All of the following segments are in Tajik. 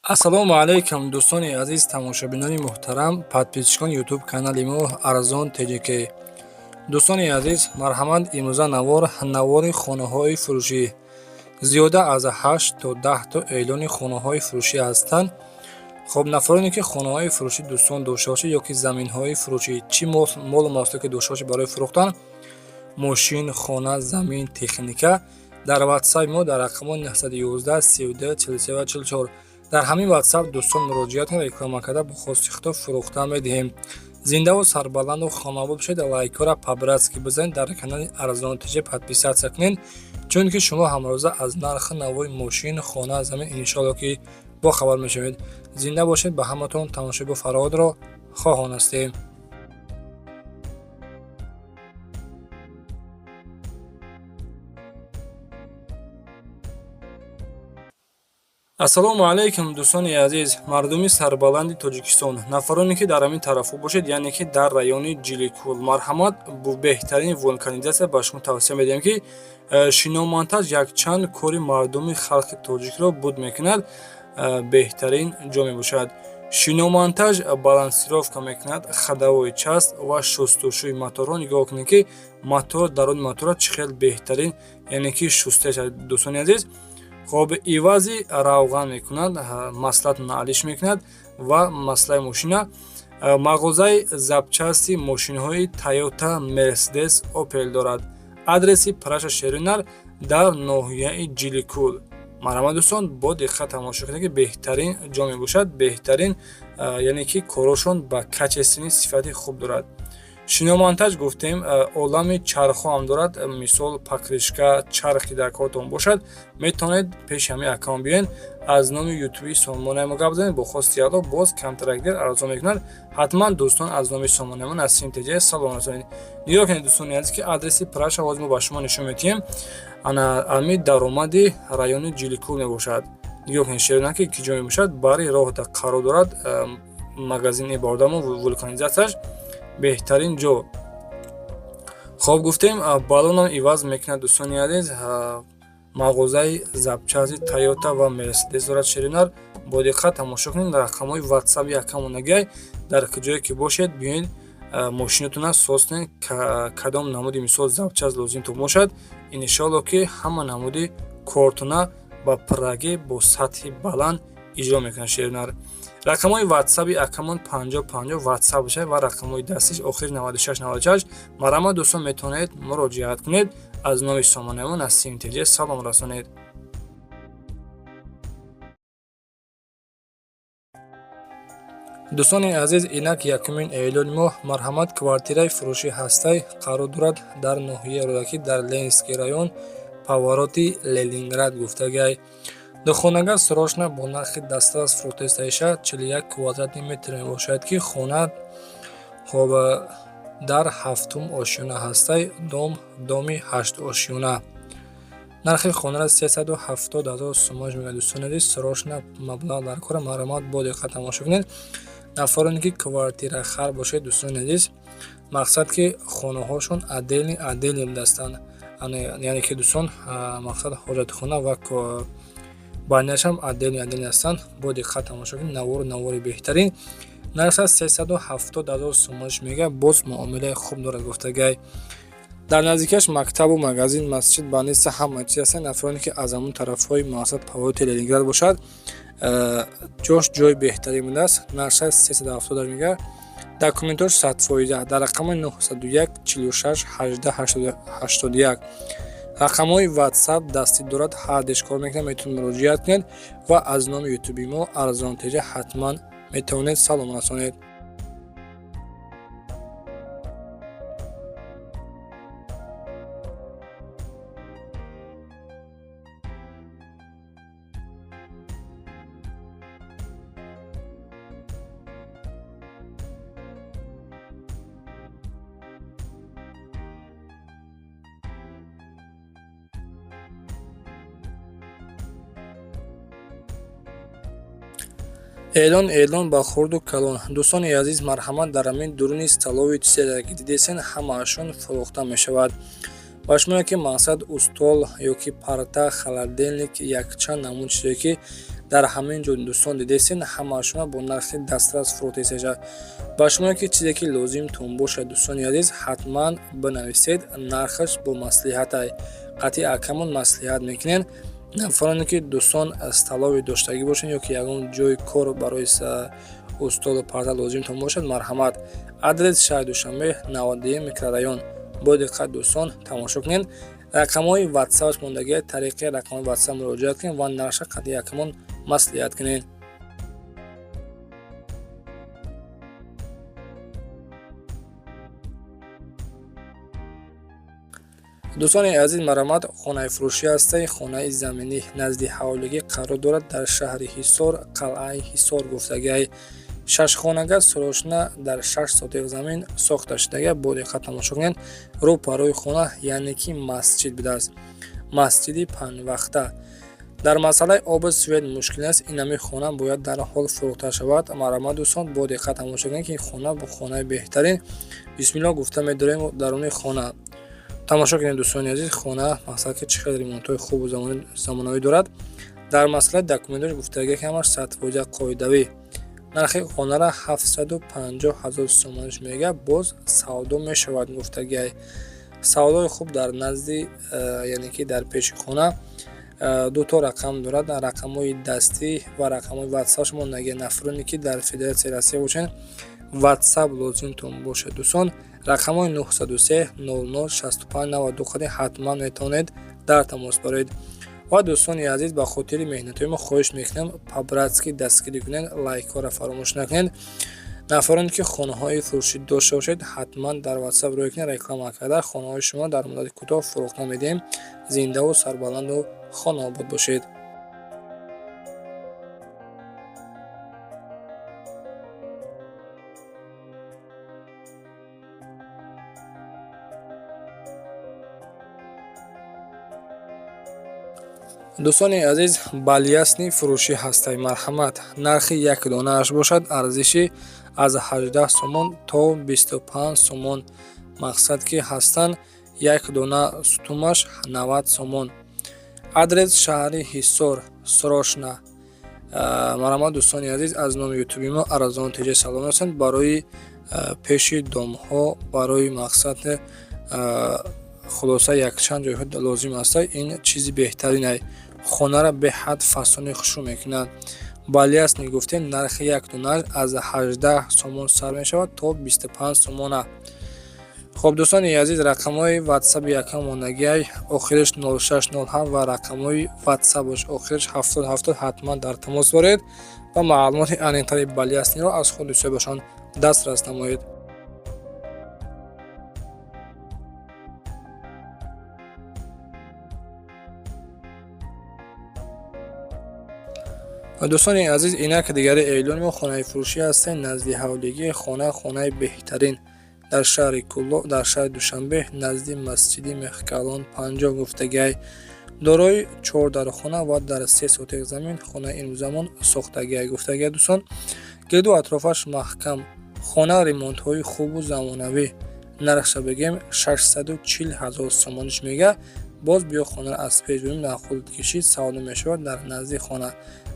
Ассалому алайкум, дӯстони азиз, тамошобинони муҳтарам, подписчикони ютуб канали мо Арзон ТЖК. Дӯстони азиз, марҳамат, имрӯза навор навори хонаҳои фурӯшӣ. Зиёда аз 8 то 10 то эълони хонаҳои фурӯшӣ ҳастанд. Хоб, нафароне ки хонаҳои фурӯшӣ, дӯстон, дошта бошед ё ки заминҳои фурӯшӣ, чӣ молу маҳсулоте ки дошта бошед барои фурӯхтан, мошин, хона, замин, техника, дар ватсапи мо дар рақамҳои 911 32 43 44, дар ҳамин ватсап, дӯстон, муроҷиат кунед, реклама карда бо хости худо фурӯхта медиҳем. Зиндаву сарбаланду хонобод бошед. Лайкҳоро по-братски бизанед, дар канали Арзон ТЖ подписаться кунед, чунки шумо ҳамрӯза аз нархи навои мошин, хона, замин иншоалло ки бохабар мешавед. Зинда бошед, ба ҳаматон тамошои бофарогатро хоҳон ҳастем. Ассалому алайкум, дӯстони азиз, мардуми сарбаланди Тоҷикистон, нафароне ки дар ҳамин тарафҳо бошед, яъне ки дар райони Ҷиликул, марҳамат, беҳтарин вулканизатсия ба шумо тавсия медиҳем, ки шиномонтаж якчанд кори мардуми халқи тоҷикро буд мекунад, беҳтарин ҷо мебошад. Шиномонтаж балансировка мекунад, ходовой часть ва шустушӯи моторҳо. Нигоҳ кунед, ки мотор, даруни мотора чӣ хел беҳтарин, яъне ки шуста шавад, дӯстони азиз. Хоб, ивази равған мекунад, маслат алиш мекунад ва маслаи мошина. Мағозаи запчасти мошинҳои Тойота, Мерседес, Опел дорад. Адреси праша Шеринар дар ноҳияи Ҷиликул. Марҳамат, дӯстон, бо диққат тамошо кунед, ки беҳтарин ҷо мебошад, беҳтарин, яъне ки корошон ба качественный, сифати хуб дорад. Шиномонтаж гуфтем, олами чархҳо ҳам дорад. Мисол, покрышка, чархи дар кортон бошад, метавонед пеши ҳамин аккаунт биёед, аз номи ютуби сомонаи мо гап занед, бо хости Алло боз камтарак дер арзон мекунад. Ҳатман, дӯстон, аз номи сомонаи мо Насим ТЖ салом расонед. Нигоҳ кунед, дӯстони азиз, ки адреси праша ҳозир мо ба шумо нишон медиҳем. Ана ами даромади райони Ҷиликул мебошад. Нигоҳ кунед, шерона, ки ки ҷо мебошад, бари роҳда қарор дорад магазини бародармо, вулканизатсияш беҳтарин ҷо. Хоб, гуфтем, баллонам иваз мекунад, дӯстони азиз. Мағозаи запчасти Тойота ва Мерседес дорад Шеринар. Бо диққат тамошо кунед, рақамҳои ватсаби якамонагиай. Дар ҷое ки бошед, биёед, мошинатона соз кунед. Кадом намуди, мисол, запчасть лозимтон бошад, иншоалло ки ҳама намуди кортона ба пуррагӣ бо сатҳи баланд иҷро мекунад Шеринар. Рақамҳои ватсаби акамон 50 50 ватсап бошад ва рақамҳои дастиш охири 96 96. Марҳамат, дӯстон, метавонед муроҷиат кунед, аз номи сомонаи мо Насим ТЖ салом расонед. Дӯстони азиз, инак якумин эълони мо. Марҳамат, квартираи фурӯшӣ ҳастай, қарор дорад дар ноҳияи Рӯдакӣ, дар Ленинский район, повороти Ленинград гуфтагай. Духонага срочно бо нархи дастрас фурӯхтаистаиша, 41 квадратный метр мебошад, ки хона, хоб, дар ҳафтум ошёна ҳастай, дом, доми ҳашт ошёна. Нархи хонаро 370 000 сомониш мегӯяд. Дӯстони азиз, срочно маблағ дар кора, марҳамат, бо диққат тамошо кунед. Нафароне ки квартира хар бошед, дӯстони азиз, мақсад ки хонаҳошон отдельный отдельный будастанд, яъне ки, дӯстон, мақсад ҳоҷатхона ва баняшам отдельный отдельный ҳастанд. Бо диққат тамошо кунед навору, навори беҳтарин. Нархаш 370 000 сомониш мегӯяд, боз муомилаи хуб дорад гуфтагай. Дар наздикиаш мактабу магазин, масҷид, больница, ҳама чиз ҳастанд. Нафароне ки аз ҳамун тарафҳои, мақсад, повороти Ленинград бошад, ҷош ҷои беҳтарин будааст. Нархаш 370 мегӯяд, документош 100%. Дар рақамҳои 901 46 18 81 рақамҳои ватсап дастӣ дорад, ҳардеш кор мекунад, метавонед муроҷиат кунед ва аз номи ютуби мо Арзон ТЖ ҳатман метавонед салом расонед. Эълон, эълон ба хурду калон. Дӯстони азиз, марҳамат, дар ҳамин дуруни столовый чизе ки дидесен, ҳамаашон фурӯхта мешавад. Ба шумо ки мақсад устол ё ки парта, холодильник, якчанд намуд чизе ки Дар ҳамин ҷо дӯстон дидесен, ҳамаашона бо нархи дастрас фурӯхтесеша. Ба шумо ки чизе ки лозимтон бошад, дӯстони азиз, ҳатман бинависед, нархаш бо маслиҳатай, қатъи акамон маслиҳат мекунед. Нафароне ки дӯстон столовый доштагӣ бошанд ё ки ягон ҷои кор барои устолу парда лозимтон бошад, марҳамат. Адрес: шаҳри Душанбе, 91 микрорайон. Бо диққат, дӯстон, тамошо кунед. Рақамҳои ватсапаш мондагия, тариқи рақамҳои ватсап муроҷиат кунед ва нархша қатъи акамон маслиҳат кунед. Дӯстони азиз, марҳамат, хонаи фурӯшӣ ҳастаи, хонаи заминӣ назди ҳавлигӣ қарор дорад, дар шаҳри Ҳисор, қалъаи Ҳисор гуфтагиай. Шашхонага, срочно, дар 6 сотих замин сохта шудага. Бо диққат тамошо кунед. Рӯ парои хона, яъне ки масҷид будааст, масҷиди панҷвақта. Дар масъалаи обу свет мушкил аст, инами хона бояд дарҳол фурӯхта шавад. Марҳамат, дӯстон, бо диққат тамошо кунед, ки хона бо хонаи беҳтарин. Бисмиллоҳ гуфта медорем, даруни хона тамошо кунед, дӯстони азиз. Хона, мақсад ки чӣ хел ремонтҳои хубу замонавӣ дорад. Дар масъалаи документош гуфтагия, ки ҳамаш 100% қоидавӣ. Нархи хонара 750 000 сомониш мега, боз савдо мешавад гуфтагиай. Савдои хуб. Дар назди, яъне ки дар пеши хона дуто рақам дорад, рақамҳои дастӣ ва рақамҳои ватсап мондагия. Нафароне ки дар Федератсияи Россия бошанд, ватсап лозимтон бошад, дӯстон, рақамҳои 903 00 65 92 қади ҳатман метавонед дар тамос бароед. Ва дӯстони азиз, ба хотири меҳнатҳои мо хоҳиш мекунам, по-братски дастгирӣ кунед, лайкҳоро фаромӯш накунед. Нафароне ки хонаҳои фурӯшӣ дошта бошед, ҳатман дар ватсап рӯй кунед, реклама карда, хонаҳои шумо дар муддати кӯтоҳ фурӯхта медиҳем. Зиндаву сарбаланду хонаобод бошед. Дӯстони азиз, балясни фурӯшӣ ҳастай. Марҳамат, нархи як донааш бошад арзиши аз 18 сомон то 25 сомон. Мақсад ки ҳастанд, як дона сутумаш 90 сомон. Адрес: шаҳри Ҳисор, срочно. Марҳамат, дӯстони азиз, аз номи ютуби мо Арзон Теҷа салом ҳастанд. Барои пеши домҳо, барои мақсад, хулоса, якчанд ҷойҳо лозим аста. Ин чизи беҳтаринай, хонара беҳад фасони хушрӯ мекунад. Балясни гуфтем, нархи як донааш аз 18 сомон сар мешавад то 25 сомона. Хуб, дӯстони азиз, рақамҳои ватсаби якам мондагиай, охириш 0607 ва рақамҳои ватсапаш охириш 7070, ҳатман дар тамос боред ва маълумоти аниқтари балясниро аз худи соҳибашон дастрас намоед. Дӯстони азиз, инак дигари эълони мо, хонаи фурӯшӣ ҳастем, назди ҳавлигии хона, хонаи беҳтарин дар шаҳри Кӯлоб, дар шаҳри Душанбе, назди масҷиди Мехкалон 50 гуфтагиай. Дорои чор дархона ва дар 3 сотих замин хонаи имрӯзамон сохтагиай гуфтагиай. Дӯстон, гирду атрофаш маҳкам, хона ремонтҳои хубу замонавӣ. Нархша бигем, 640 000 сомониш мега. Боз биё хонаро аз пеш бибин, маъқул кишид, савдо мешавад. Дар назди хона,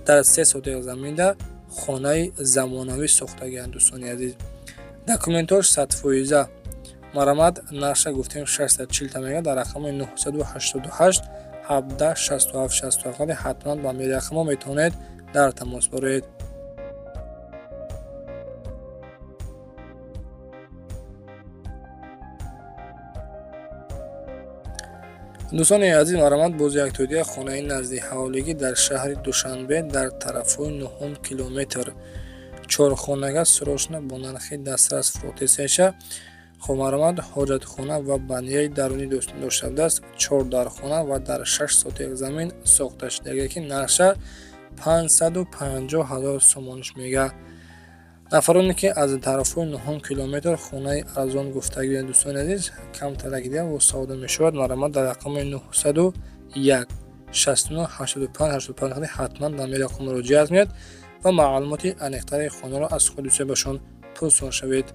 дар 3 сотих заминда хонаи замонавӣ сохтагианд. Дӯстони азиз, документҳош 100%. Марҳамат, нархша гуфтем 640 та мега. Дар рақами 988 17 67 67 ҳатман ба рақамҳо метавонед дар тамос бароед. Дӯстони азиз, марҳамат, боз як тои хонаи назди ҳавлигӣ дар шаҳри Душанбе, дар тарафҳои нуҳум километр, чорхонага, срочно, бо нархи дастрас фурӯхтесеша. Хоб, марҳамат, ҳоҷатхона ва баняи дарунӣ дошта будааст, чор дархона ва дар 6 сотих замин сохта шудагие, ки нархша 550 000 сомониш мега. Нафароне ки аз тарафҳои нуҳум километр хонаи арзон гуфтагӣ, дӯстони азиз, камтарак дига бо савдо мешавад. Марҳамат, дар рақами 901 69 85 85 ҳатман ба рақам муроҷиат кунед ва маълумоти аниқтари хонаро аз худи соҳибашон пурсон шавед.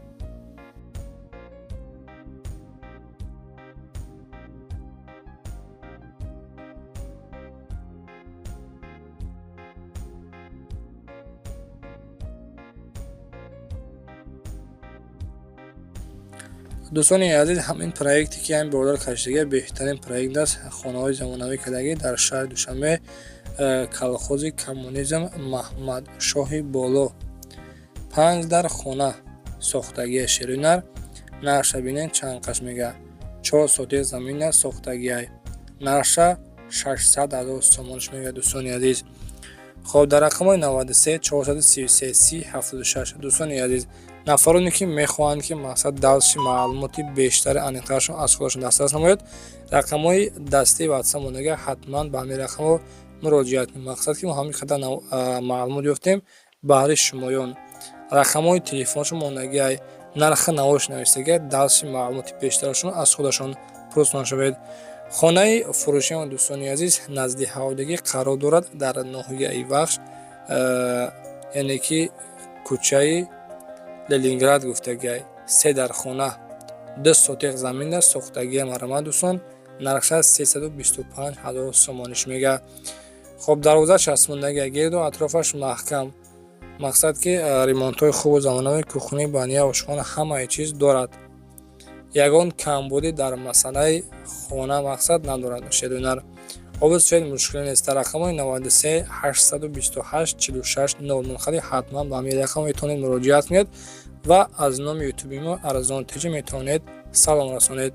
Дӯстони азиз, ҳамин проекте ки ҳамин бародар кашидагӣ, беҳтарин проект аст. Хонаҳои замонавӣ кардагӣ дар шаҳри Душанбе, колхози Коммунизм, Маҳмадшоҳи Боло. 5 дар хона сохтагия шеринар. Нархша бинед чанд қаш мега. 4 сотих замина сохтагиай. Нархша 600 ҳазор сомониш мега, дӯстони азиз. Хоб, дар рақамҳои 93 433 30 76. Дӯстони азиз, нафароне ки мехоҳанд, ки мақсад дальше маълумоти бештари аниқтарашон аз худашон дастрас намояд, рақамҳои дастии ватсап монага, ҳатман ба ҳамин рақамҳо муроҷиат кунед. Мақсад ки мо ҳамин қадар маълумот ёфтем баҳри шумоён. Рақамҳои телефоншон мондагиай, нархи навош навистагиай, дальше маълумоти бештарашон аз худашон пурсон шавед. Хонаи фурӯшиам, дӯстони азиз, назди ҳаводагӣ қарор дорад дар ноҳияи Вахш, яъне ки кӯчаи Ленинград гуфтагиай. Се дар хона, 2 сотих замина сохтагия. Марҳамат, дӯстон, нархша 325 ҳазор сомониш мега. Хоб, дарвоза часпондагия, гирду атрофаш маҳкам. Мақсад ки ремонтҳои хубу замонавӣ, кухни, баня, ошхона, ҳамаи чиз дорад. Ягон камбудӣ дар масъалаи хона мақсад надорад шерӯнар. Обу свет мушкиле нест. Дар рақамҳои 93 828 46 00 хари ҳатман ба ҳамин рақам метавонед муроҷиат кунед ва аз номи ютуби мо Арзон Тиҷи метавонед салом расонед.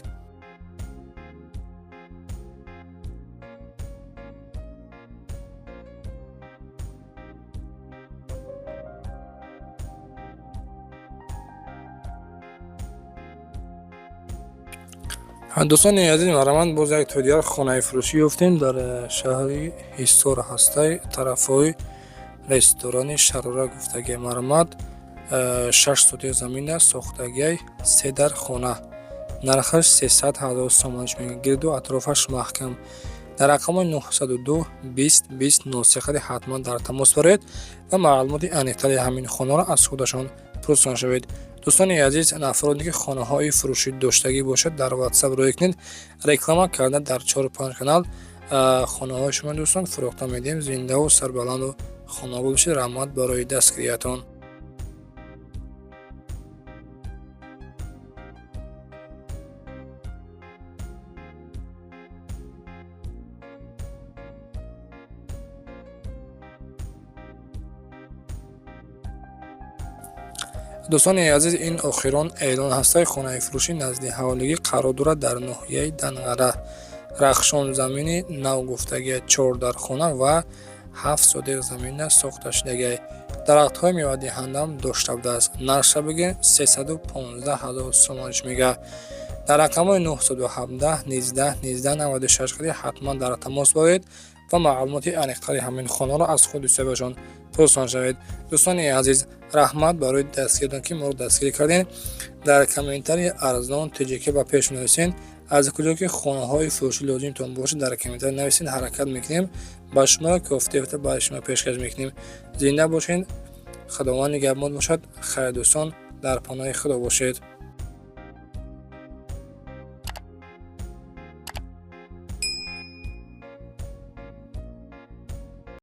Дӯстони азиз, марҳамат, боз як тои дигар хонаи фурӯшӣ ёфтем дар шаҳри Ҳисор ҳастай, тарафҳои ресторани Шарора гуфтагиай. Марҳамат, 6 сотих замина сохтагиай, се дар хона, нархаш 300 ҳазор сомониш мега, гирду атрофаш маҳкам. Дар рақамҳои 902 20 20 03 хари ҳатман дар тамос бароед ва маълумоти аниқтари ҳамин хонаро аз худашон пурсон шавед. Дӯстони азиз, нафароне ки хонаҳои фурӯшӣ доштагӣ бошад, дар ватсап рӯй кунед, реклама карда дар 4-5 канал хонаҳои шумо, дӯстон, фурӯхта медиҳем. Зиндаву сарбаланду хонобод бошед. Раҳмат барои дастгириятон. Дӯстони азиз, ин охирон эълон ҳастаи хонаи фурӯшӣ назди ҳаволигӣ қарор дорад дар ноҳияи Данғара, Рахшон, замини нав гуфтагиай, 4 дар хона ва 7 сотих замина сохта шудагиай. Дарахтҳои мевадиҳандаам дошта будааст. Нархша бигӯем 315 ҳазор сомониш мега. Дар рақамҳои 917 19 19 96 хари ҳатман дар тамос бароед ва маълумоти аниқтари ҳамин хонаро аз худи соҳибашон пурсон шавед. Дӯстони азиз, раҳмат барои дастгиритон, ки моро дастгирӣ кардем. Дар комментарии Арзон ТЖК ба пеш нависен, аз куҷо ки хонаҳои фурӯшӣ лозимтон бошад, дар комментарий нависен, ҳаракат мекунем ба шумо кофта ёфта ба шумо пешкаш мекунем. Зинда бошед, Худованд нигаҳбон бошад. Хайр, дӯстон, дар паноҳи Худо бошед.